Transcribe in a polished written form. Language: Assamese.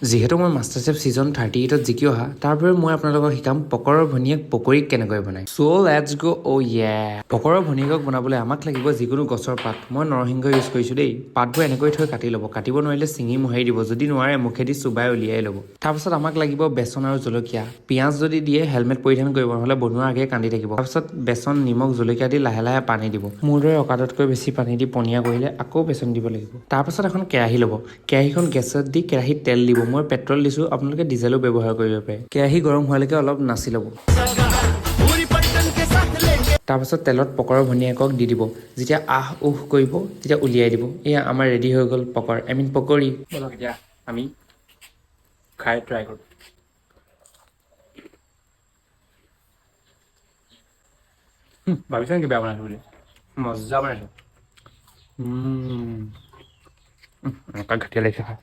যিহেতু মই মাষ্টাৰচেফ ছিজন 38ত জিকি অহা, তাৰ বাবে মই আপোনালোকক শিকাম পকৰৰ ভনীয়েক পকৰী কেনেকৈ বনায়। So let's go. Oh yeah, পকৰৰ ভনীয়েকক বনাবলৈ আমাক লাগিব যিকোনো গছৰ পাত। মই নৰসিংহ ইউজ কৰিছোঁ দেই। পাতবোৰ এনেকৈ থৈ কাটি ল'ব। কাটিব নোৱাৰিলে ছিঙি মোহাৰি দিব, যদি নোৱাৰে মুখেদি চোবাই উলিয়াই ল'ব। তাৰপাছত আমাক লাগিব বেচন আৰু জলকীয়া। পিঁয়াজ যদি দিয়ে হেলমেট পৰিধান কৰিব, নহ'লে বনোৱাৰ আগে কান্দি থাকিব। তাৰপাছত বেচন, নিমখ, জলকীয়া দি লাহে লাহে পানী দিব। মোৰ দৰে অকাততকৈ বেছি পানী দি পনীয়া কৰিলে আকৌ বেচন দিব লাগিব। তাৰপাছত এখন কেৰাহী ল'ব। কেৰাহীখন গেছত দি কেৰাহীত তেল দিব। মই পেট্ৰল দিছোঁ, আপোনালোকে ডিজেলো ব্যৱহাৰ কৰিব পাৰে। কেৰাহী গৰম হোৱালৈকে অলপ নাচি ল'ব। তাৰপাছত তেলত পকৰৰ ভনীয়েকক দি দিব। যেতিয়া আহ উহ কৰিব, তেতিয়া উলিয়াই দিব। এয়া আমাৰ ৰেডি হৈ গ'ল পকৰ, I mean পকৰী। ব'লক, এতিয়া আমি খাই ট্ৰাই কৰোঁ। ভাবিছা নেকি বেয়া বনাইছোঁ বুলি? মজা বনাইছোঁ। এনেকুৱা ঘাটিয়া লাগিছে খাই।